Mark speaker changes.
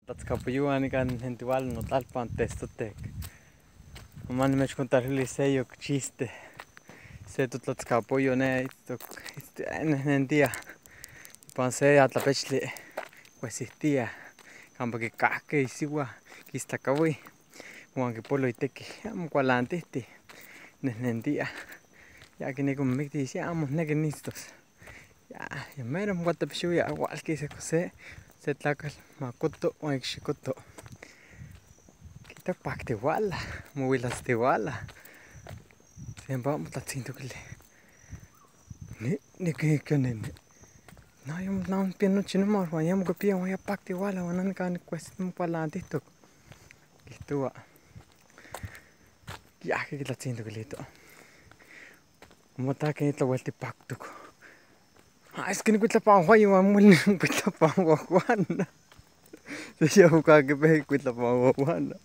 Speaker 1: Tlatzcapoyohua nican nentihuala notlalpan Teztotec. Ama nimechcontarili seyoc chiste. Se totlatzcapoyo ne itztoc nejnentia ipan se atlapechtli cuesihtia campa quicajque isihua quistlacahui huan quipolo itequi. Amo cualantijti nejnentia. Ya quinequi momictis, ya amo monequi niitztos. Ya, ya mero mocuatepexihuia hualquis se tlacatl macoto huan icxicoto. Quiitac pactihuala, mohuilatztihuala. Sempa motlatzintoquili: Ni nene. Na nijpiya nochi nomal huan ya amo quipiya huan ya pactihuala huan na nica nimocualantijtoc. Quiijtohua. Yajqui quitlatzintoquilito: ¿Amo ta quen tlahuel tipactoc? Ah, es que nicuitlapanhuayo huan amo hueli nicuitlapanhuajuana. Se yejón quipejqui cuitlapanhuajuana.